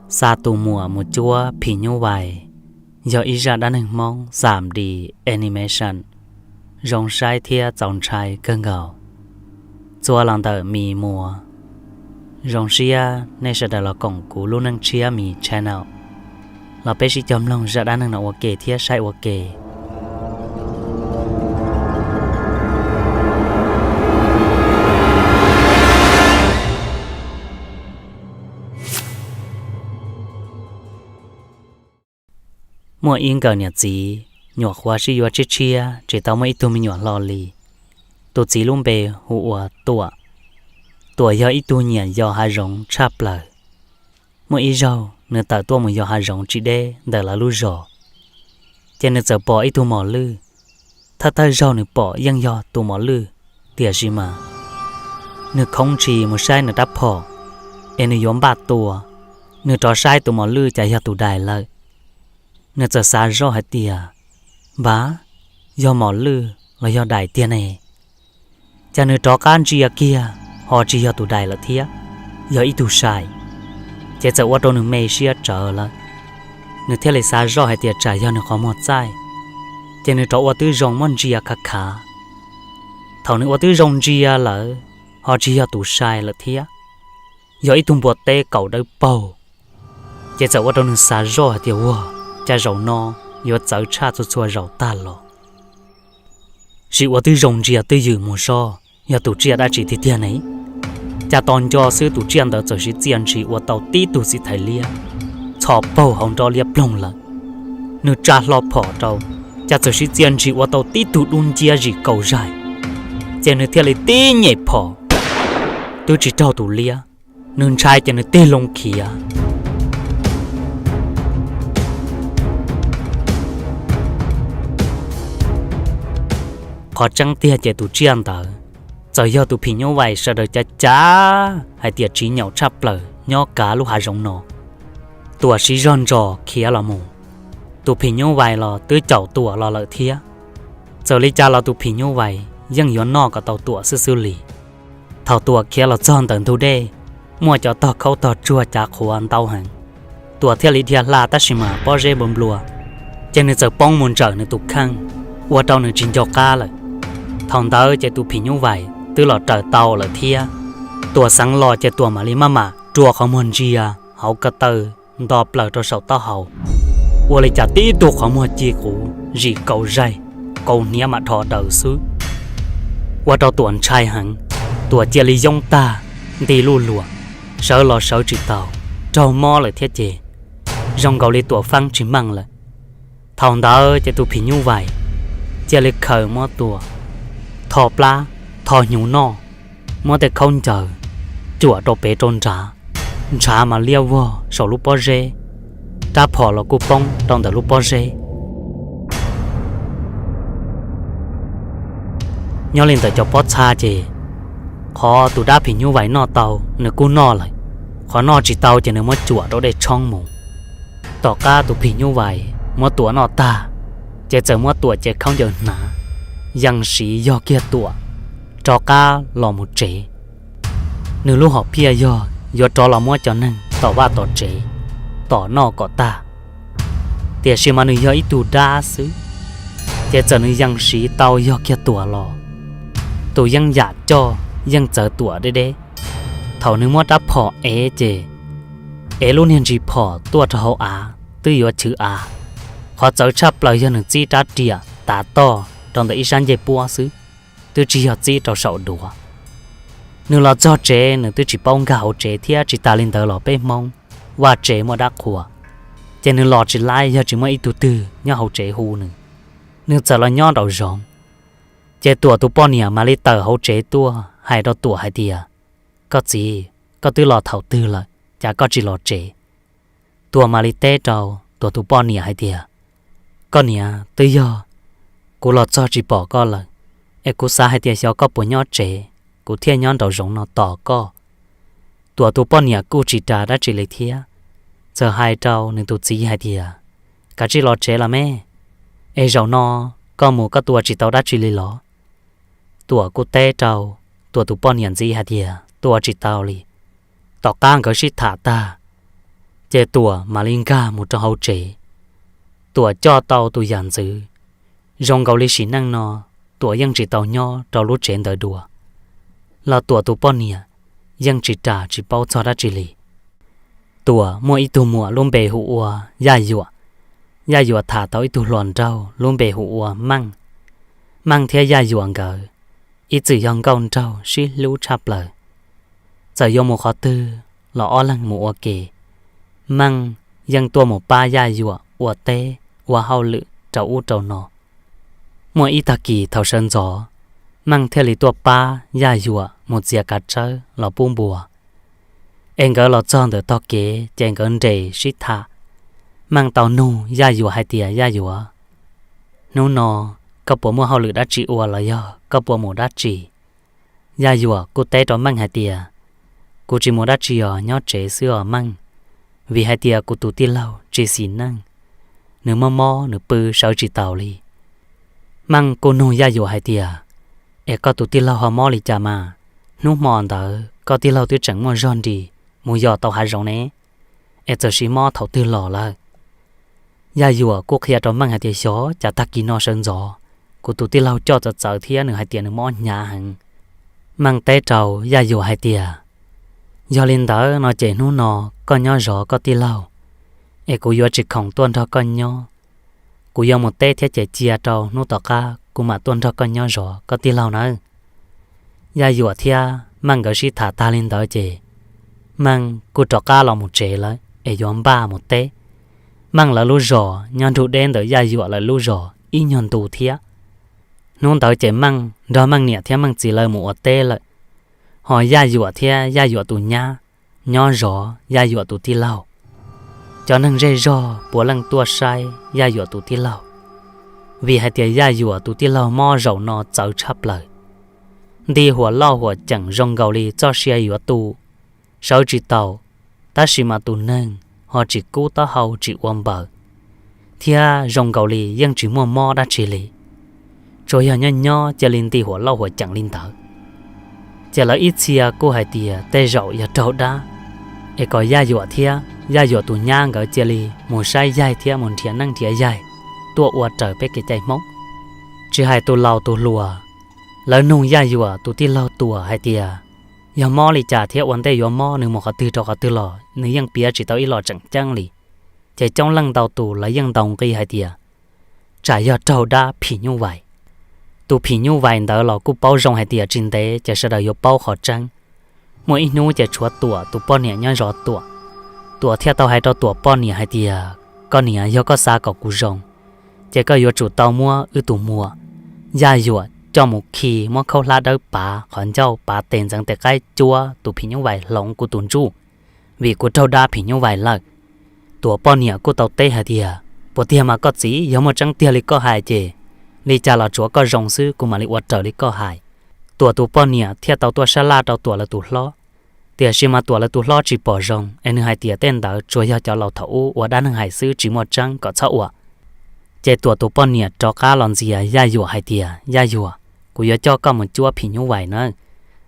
Xa tus muam mus cuab phim nyuj vais yog ib zaj dab neeg Hmoob xam di animation, zoo saib thiab txaus ntshai kawg nkaus. Txua los ntawm Mis Muas. Zoo siab nej sawv daws los koom kuv lub neej tshiab Mis channel, los peb sib cog mloog zaj dab neeg no ua ke thiab saib ua ke. Muaj ib nkawm niam txiv, nyuam qhuav sib yuav tshiab tshiab tsis tau muaj ib tug me nyuam hlo li. Tus txiv lub npe hu ua Tuam. Tuam yog ib tug nyiam yos hav zoov tshaj plaws. Muaj ib zaug nws tawm tuaj mus yos hav zoov tsis deb ntawm lawv lub zos, ces nws txawm pom ib tug mos lwj. Thawj thawj zaug nws pom yeej yog tus mos lwj, tiam sis mas nws khoov ntshis mus saib nws rab phom es nws yuav npaj tua, nws rov saib tus mos lwj cas yog tus dais lawm. Nws txawm xav zoj hais tias, npab, yog mos lwj los yog dais tiag ne? Cas nws rov qab ntsia kiag ho tsis yog tus dais lawm thiab, yog ib tug sai. Ces txawm ua rau nws me siab tsawv lawm. Nws thiaj li xav zoj hais tias tsam yog nws qhov muag txaij, ces nws rov ua twb zoo muab ntsia khav khav. Thaum nws ua twb zoo ntsia lawm, ho tsis yog tus sai lawm thiab, yog ib tug npua teb kaum dawb paug. Ces txawm ua rau nws xav zoj hais tias, ua cas zaum no yuav txawv tshaj txhua txhua zaus tag los. Sim ua twb zoo ntsia twj ywm mus soj yog tus tsiaj dab tsi tiag tiag ne? Cas tos nco xwb tus tsiaj ntawd txawm siv txia ntshis ua tau tib tug txiv thais liab txhos paug hauv nrov liab ploog lawm. Nws tsa hlo phom rau, cas txawm siv txia ntshis ua tau tib tug dub nciab zim kaum zaig. Ces nws thiaj li tib nyem phom, twb tsis raug tus liab. Nws ntshai ces nws tig loo khiav. Qhov tseeb tiag ces tus tsiaj ntawd txawm yog tus phim nyuj vais sawv daws cav cav hais tias tsiv nyaum tshaj plaws nyob kav lub hav zoov no. Tuam siv zog ntsos khiav los mus, tus phim nyuj vais los twb caum Tuam los lawm thiab. Txawm li cas los tus phim nyuj vais yeej yuav noj kom tau Tuam xwb xwb li. Thaum Tuam khiav los txog ntawm ntug dej, muaj cov tog khaub tog tsuag cav qhuav ntau heev. Tuam thiaj li dhia hla tab sis mas pob zeb nplua nplua, ces nws txawm poob mus ntsawm nws tus kheej, ua rau nws tsis nco qab lawm. Thaum ntawd ces tus phim nyuj vais twb los raws tau lawm thiab. Tuam xeev los ces Tuam mam li maj mam rua qhov muag ntsia hauv ko taw nto plaws rau saum taub hau, ua li cas tib tug qhov muag ci quv zim kaum zaig, kaus hniav mam dhos daws xwb. Ua rau Tuam ntshai heev, Tuam cia li yoob tag, nti luj luam, sawv los sawv tsis tau, raug mob lawm thiab ces zoo nkaus li Tuam feeb tsis meej lawm. Thaum ntawd ces tus phim nyuj vais cia li khaws muab Tuam tho plab, tho hnyuv noj, muab tej khaub ncaws cuam rau pem rau nrad, ntshav mas liab vog saum lub pob zeb, rab phom los kuj poob rau ntawm lub pob zeb. Nyob li ntawm cov pob txha ces qhov tus dab phim nyuj vais noj tau nws kuj noj lawm, qhov noj tsis tau ces nws muab cuam rau dej tshoob mus. Tom qab tus phim nyuj vais muab Tuam noj tag, ces txawm muab Tuam cev khaub ncaws hnav, yees siv yog kiag Tuam rov qab los mus tsev. Nws lub hom phiaj yog yuav rov los muab cov neeg tom vaj tom tsev tom noj kom tag, tiam sis mas nws yog ib tug dab xwb, ces txawm nws yees siv tau yog kiag Tuam los, tus yeeb yam coj yeej txawv Tuam deb deb. Thaum nws muab rab phom ev ces ev lub niag ntsis phom tuaj rau hauv av twb yuav chwv av. Qhov txawv tshaj plaws yog nws txib rab riam tav toj rau ntawm ib sab ncej puab xwb, twb tsis yog txib rau saum duav. Nws los txog tsev nws twb tsis paub nkag hauv tsev thiab tsis tas li ntawd los peb Hmoob vaj tsev muaj dab qhuas, ces nws los tsis laib yog tsis muaj ib tug twg nyob hauv tsev hu nws, nws txawm los nyob nraum zoov. Ces Tuam tus poj niam mam li tawm hauv tsev tuaj hais rau Tuam hais tias, koj txiv, koj twb los thaum twg lawm cas koj tsis los tsev? Tuam mam li teb rau Tuam tus poj niam hais tias, koj niam, twb yog kuv los txog tsis pom koj lawm, es kuv xav hais tias xyov koj puas nyob tsev, kuv thiaj nyob nraum zoov no tos koj. Tuam tus poj niam kuj tsis ras dab tsi li thiab, txawm hais rau nws tus txiv hais tias, kav tsij los tsev los me, es zaum no koj mus koj tua tsis tau dab tsi li los? Tuam kuj teb rau Tuam tus poj niam ntxiv hais tias tua tsis tau li. Tom qab nkawd sib tham tag, Ces Tuam mam li nkag mus rau hauv tsev. Tuam coj tau tus yam ntxwv, zoo nkaus li sim neej no Tuam yeej tsis tau nyob rau lub tsev ntawd dua, los Tuam tus poj niam yeej tsis ras tsis paub txog dab tsi li. Tuam muaj ib tug muam lub npe hu ua Yaj Yuam. Yaj Yuam tham tau ib tug hluas nraug lub npe hu ua Meej. Meej thiab Yaj Yuam nkawd ib txwm yog nkauj nraug sib hlub tshaj plaws. Txawm yuav mus qhov twg los ob leeg mus ua ke. Meej yeej tuaj mus pab Yaj Yuam ua teb ua hauj lwm rau ub rau no. Muaj ib tag kis thaum sawv ntxov, Meej thiaj li tuaj pab Yaj Yuam mus txiav kav tsawb los pub npua. Es nkawd los txog ntawm tog kev ces nkawd nres sib tham. Meej tau nug Yaj Yuam hais tias, Yaj Yuam, hnub no koj puas muaj hauj lwm dab tsi ua los yog koj puas mus dab tsi? Yaj Yuam kuj teb rau Meej hais tias, kuv tsis mus dab tsi os, nyob tsev xwb os Meej, vim hais tias kuv tus tij laug tsis xis neej, nws mob mob nws pw sawv tsis taus li. Meej kuj nug Yaj Yuam hais tias, es koj tus tij laug ho mob li cas mas? Hnub hmo ntawd koj tij laug twb tseem muaj zog nris mus yos tau hav zoov ne, es txawm sis mob thaum twg los lawm? Yaj Yuam kuj qhia rau Meej hais tias, xyov cas tag kis no sawv ntxov kuv tus tij laug coj txawv txawv thiab nws hais tias nws mob hnyav heev. Meej teb rau Yaj Yuam hais tias, yog li ntawd no ces hnub no koj nyob zov koj tij laug, es kuv yuav tsis khoom tuaj nrog koj nyob. Kuv yuav mus teb thiab ces cia rau hnub tom qab kuv mam tuaj nrog koj nyob zov koj tij laug nawb. Yaj Yuam thiab Meej nkawd sib tham tag li ntawd ces Meej kuj rov qab los mus tsev lawm es yuav npaj mus teb. Meej lawv lub zos nyob nrug deb ntawm Yaj Yuam lawv lub zos ib nyuag ntu thiab. Hnub ntawd ces Meej nrog Meej niam thiab Meej txiv lawv mus ua teb lawm, ho Yaj Yuam thiab Yaj Yuam tus nyab nyob zov Yaj Yuam tus tij laug. Cov neeg zej zog puav leej tuaj saib Yaj Yuam tus tij laug, vim hais tias Yaj Yuam tus tij laug mob zaum no txawv tshaj plaws. Nti huam loj huam ceem zoo nkaus li txoj sia yuav tu, sawv tsis taus, tab sis mas tus neeg ho tsis kub taub hau tsis ua npaws, thiab zoo nkaus li yeej tsis muaj mob dab tsi li, tsuas yog nyob nyob cia li nti huam loj huam ceem li ntawd. Ces lawv ib txhia kuj hais tias tej zaum yog raug dab, es kom Yaj Yuam thiab Yaj Yuam tus nyab nkawd cia li mus saib yaig thiab mus nrhiav neeb nrhiav yaig tuaj ua raws peb kev cai Hmoob. Tsis hais tus laus tus hluas, lawv nug Yaj Yuam tus tij laug Tuam hais tias, yog mob li cas thiab ua ntej yuav mob nws mus qhov twg rau qhov twg los nws yeej piav tsis tau ib los tseem ceeb li. Ces coob leej ntau tus lawv yeej ntaus nqi hais tias tsam yog raug dab phim nyuj vais. Tus phim nyuj vais ntawd los kuj paub zoo hais tias tsis ntev ces sawv daws yuav paub qhov tseeb. Muaj ib hnub ces tshuav Tuam tus poj niam nyob zov Tuam. Tuam thiaj tau hais rau Tuam poj niam hais tias, koj niam, yog koj xav kom kuv zoo, ces koj yuav tsum tau muab wb tus muam Yaj Yuam coj mus khi muab khaub hlab dawb pav qhov ncauj pav tes ntxeev tes qaib cuab tus phim nyuj vais hloov kuv tus ntsuj, vim kuv raug dab phim nyuj vais lawm. Tuam poj niam kuj tau teb hais tias, puas tiag mas koj txiv? Yog muaj tseeb tiag li koj hais ces li cas los tsuav koj zoo xwb kuv mam li ua raws li koj hais. Tuam tus poj niam thiaj tau tuaj sab laj rau Tuam lawv tus hlob, tiam sis mas Tuam lawv tus hlob tsis pom zoo es nws hais tias tej ntawd tsuas yog cov laus thaum ub ua dab neeg hais xwb tsis muaj tseeb kom txhob ua. Ces Tuam tus poj niam rov qab los ntxias Yaj Yuam hais tias, Yaj Yuam, kuv yuav coj koj mus cuab phim nyuj vais nawb,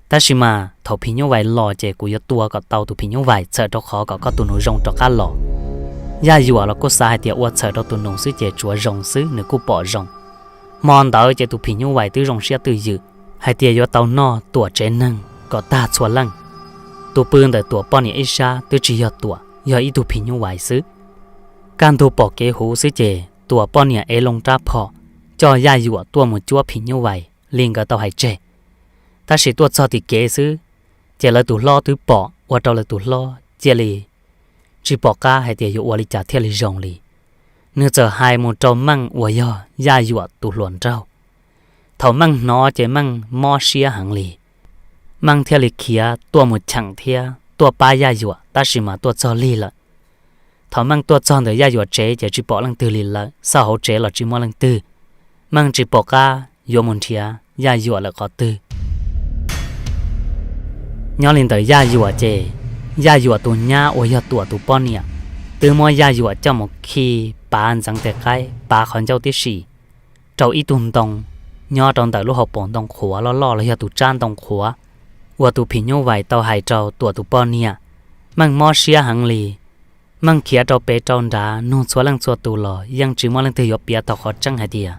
tab sis mas thaum phim nyuj vais los ces kuv yuav tua kom tau tus phim nyuj vais txhawm rau qhov kom koj tus nus zoo rov qab los. Yaj Yuam los kuj xav hais tias ua txhawm rau tus nus xwb ces tsuav zoo xwb nws kuj pom zoo. Hmo ntawd ces tus phim nyuj vais twb zoo siab twj ywm hais tias yuav tau noj Tuam tsev neeg kom tag txhua leej. Tus pw ntawm Tuam poj niam ib sab twb tsis yog Tuam, yog ib tug phim nyuj vais xwb. Kaj ntug pom kev huv xwb ces Tuam poj niam ev loo rab phom coj Yaj Yuam tuaj mus cuab phim nyuj vais li nkawd tau hais tseg. Tab sis tuaj txog tim kev xwb, ces lawv tus hlob twb pom ua rau lawv tus hlob cia li tsis pom qab hais tias yuav ua li cas thiaj li zoo li. Nws txawm hais mus rau Meej uas yog Yaj Yuam tus hluas nraug. Thaum Meej hnov ces Meej mob siab heev li. Meej thiaj li khiav tuaj mus cheem thiab tuaj pab Yaj Yuam tab sis mas tuaj txog lig lawm. Thaum Meej tuaj txog ntawm Yaj Yuam tsev ces tsis pom leej twg li lawm, xauj hauv tsev los tsis muaj leej twg. Meej tsis pom qab yuav mus nrhiav Yaj Yuam lawm qhov twg. Nyob li ntawm Yaj Yuam ces Yaj Yuam tus nyab uas yog Tuam tus poj niam twb muab Yaj Yuam coj mus khi pav ntxeev tes qaib pav qhov ncauj tib si rau ib tug ntoo nyob rau ntawm lub hauv paus ntoo qhuav loj loj los yog tus tsab ntoo qhuav uas tus phim nyuj vais tau hais rau Tuam tus poj niam. Meej mob siab heev li, Meej khiav rau pem rau nrad nug txhua leej txhua tus los yeej tsis muaj leej twg yuav piav tau qhov tseeb hais tias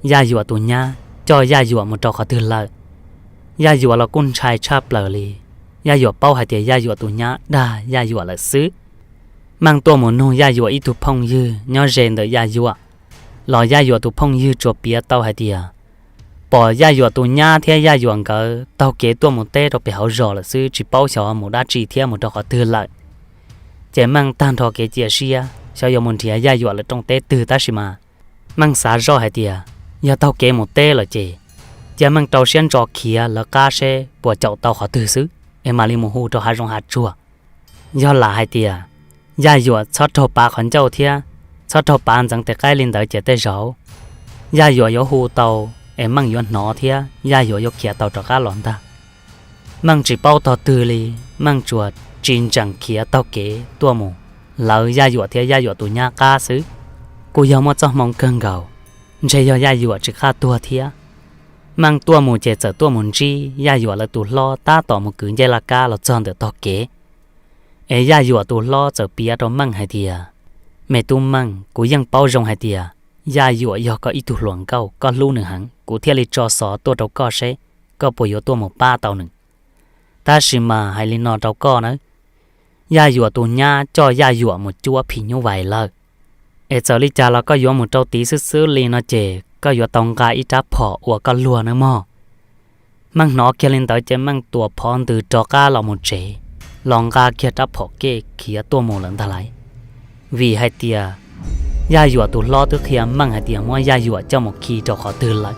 Yaj Yuam tus nyab coj Yaj Yuam mus rau qhov twg lawm. Yaj Yuam los kuj ntshai tshaj plaws li. Yaj Yuam paub hais tias Yaj Yuam tus nyab dag Yaj Yuam lawm xwb. Meej tuaj mus nug Yaj Yuam ib tug phooj ywg nyob ze ntawm Yaj Yuam, los Yaj Yuam tus phooj ywg tsuas piav tau hais tias pom Yaj Yuam tus nyab thiab Yaj Yuam nkawd taug kev tuaj mus teb rau pem hauv zos lawm xwb, tsis paub xyov mus dab tsi thiab mus rau qhov twg lawm. Ces Meej tag nrho kev cia siab xyov yuav mus nrhiav Yaj Yuam lawm rooj teb twg, tab sis mas Meej xav zoj hais tias yog taug kev mus teb lawm ces cia Meej rau siab ntso khiav lawv qab seb puas caum tau qhov twg xwb es mam li mus hu rau hav zoov hav tsuag. Yog lam hais tias Yaj Yuam txhob raug pav qhov ncauj thiab txhob raug pav ntxeev tes qaib li ntawd ces tej zaum Yaj Yuam yuav hu tau es Meej yuav hnov thiab Yaj Yuam yuav khiav tau rov qab los ntag. Meej tsis paub tog twg li, Meej tsuas tsis ntsees khiav taug kev tuaj mus lawv Yaj Yuam thiab Yaj Yuam tus nyab qab xwb. Kuj yog muaj txoj hmoo kawg nkaus, ntshe yog Yaj Yuam tsis qab tuag thiab. Meej tuaj mus ces txawm tuaj mus ntsib Yaj Yuam lawv tus hlob tab tom mus kwv ncej laj kab los txog ntawm tog kev. Es Yaj Yuam tus hlob txawm piav rau Meej hais tias, Me tub Meej, kuv yeej paub zoo hais tias Yaj Yuam yog koj ib tug hluas nkauj, koj hlub nws heev, kuv thiaj li tso xov tuaj rau koj seb koj puas yuav tuaj mus pab tau nws. Tab sis mas hais li no rau koj nawb, Yaj Yuam tus nyab coj Yaj Yuam mus cuab phim nyuj vais lawm. Es txawm li cas los koj yuav mus rau tid xwb xwb li no ces koj yuav tau nqa ib rab phom ua koj luag nawb mog. Meej hnov kiag li ntawd ces Meej tuam phov ntws rov qab los mus tsev, los nqa kiag rab phom kej khiav tuaj mus lawm ntag lauj. Vim hais tias Yaj Yuam tus hlob twb qhia Meej hais tias muab Yaj Yuam coj mus khi rau qhov twg lawm.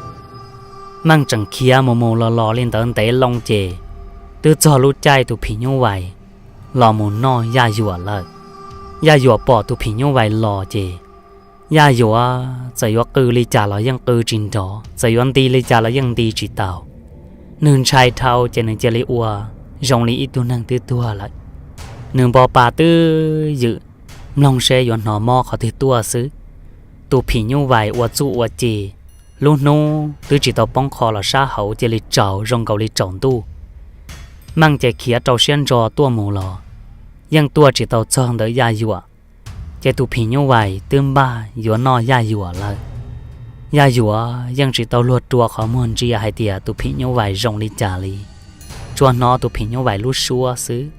Meej tseem khiav mus mus los los li ntawd ntev loo ces twb txog lub caij tus phim nyuj vais los mus noj Yaj Yuam lawm. Yaj Yuam pom tus phim nyuj vais los ces Yaj Yuam txawm yuav qw li cas los yeej qw tsis nrov, txawm yuav nti li cas los yeej nti tsis tau. Nws ntshai dhau ces nws cia li ua zoo li ib tug neeg twb tuag lawm. Nws npo pa twb ywm, mloog seb yuav hnov mob qhov twg tuaj xwb. Tus phim nyuj vais ua txuj ua ci, lub hnub twb tsis tau poob qho los sab hauv cia li tsaus zoo nkaus li tsaus ntuj. Meej ces khiav rau siab ntso tuaj mus los yeej tuaj tsis tau txog ntawm Yaj Yuam, ces tus phim nyuj vais twb npaj yuav noj Yaj Yuam lawm. Yaj Yuam yeej tsis tau luag rua qhov muag ntsia hais tias tus phim nyuj vais zoo li cas li, tsuas hnov tus phim nyuj vais lub suab xwb.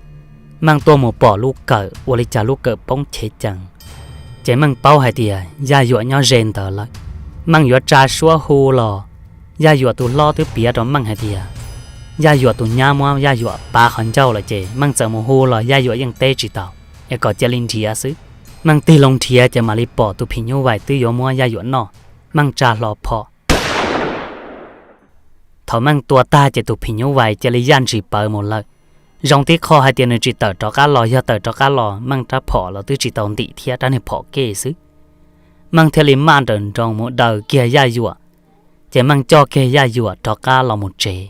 Meej tuaj mus pom lub kawm ua li cas lub kawm poob chev cees, ces Meej paub hais tias Yaj Yuam nyob ze ntawd lawm. Meej yuav tsa suab hu los Yaj Yuam tus hlob twb piav rau Meej hais tias Yaj Yuam tus nyab muab Yaj Yuam pav qhov ncauj lawm ces Meej txawm mus hu los Yaj Yuam yeej teb tsis tau, es kom cia li nrhiav xwb. Meej tig loo nrhiav ces mam li pom tus phim nyuj vais twb yuav muab Yaj Yuam noj. Meej tsa hlo phom. Thaum Meej tua tag ces tus phim nyuj vais cia li yaj ntshis pawv mus lawm. Zoo tib qho hais tias nws tsis tawm rov qab los, yog tawm rov qab los Meej rab phom los twb tsis tau ntim thiab, rab niag phom kej xwb. Meej thiaj li maj nrawm nroos mus daws kiag Yaj Yuam, ces Meej coj kiag Yaj Yuam rov qab los mus tsev.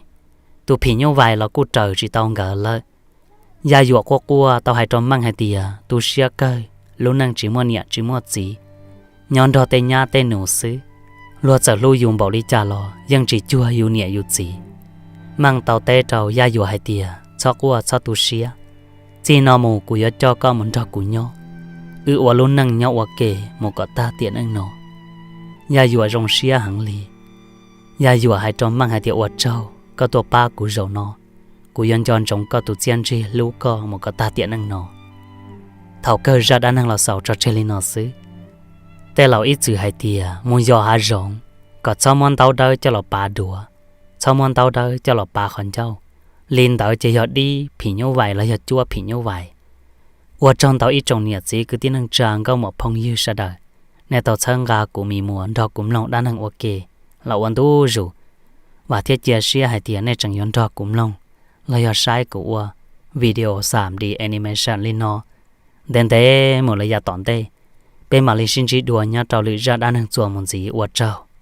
Tus phim nyuj vais los kuj raws tsis tau nkawd lawm. Yaj Yuam quaj quaj tau hais rau Meej hais tias, Tu siab kawg, lub neej tsis muaj niam tsis muaj txiv, nyob nrog tej nyab tej nus xwb. Luag txawm hlub yus npaum li cas los yeej tsis cuag yus niam yus txiv. Meej tau teb rau Yaj Yuam hais tias, Txhob quaj txhob tu siab, txij no mus kuv yuav coj koj mus nrog kuv nyob, wb ua lub neej nyob ua ke mus kom tag tiam neej no. Yaj Yuam zoo siab heev li. Yaj Yuam hais rau Meej hais tias, Ua tsaug koj tuaj pab kuv zaum no, kuv yuav nco ntsoov koj tus txiaj ntsig hlub koj mus kom tag tiam neej no. Thaum kawg zaj dab neeg los xaus tso tseg li no xwb. Tej laus ib txwm hais tias mus yos hav zoov, kom txhob muab ntaub dawb coj los pav duav, txhob muab ntaub dawb coj los pav qhov ncauj. Li ntawd ces yog dib phim nyuj vais los yog cuab phim nyuj vais. Ua tsaug ntau ib tsoom niam txiv kwv tij neej tsa nkauj muam phooj ywg sawv daws, nej tau txhawb nqa kuv mis muas nrog kuv mloog dab neeg ua ke los ua ntu zus. Vam thiab cia siab hais tias nej tseem yuav nrog kuv mloog los yog saib kuv ua video xam D animation li no ntev ntev mus lawm yav tom ntej. Peb mam li sib ntsib dua nyob rau lwm zaj dab neeg txuas mus ntxiv, ua tsaug.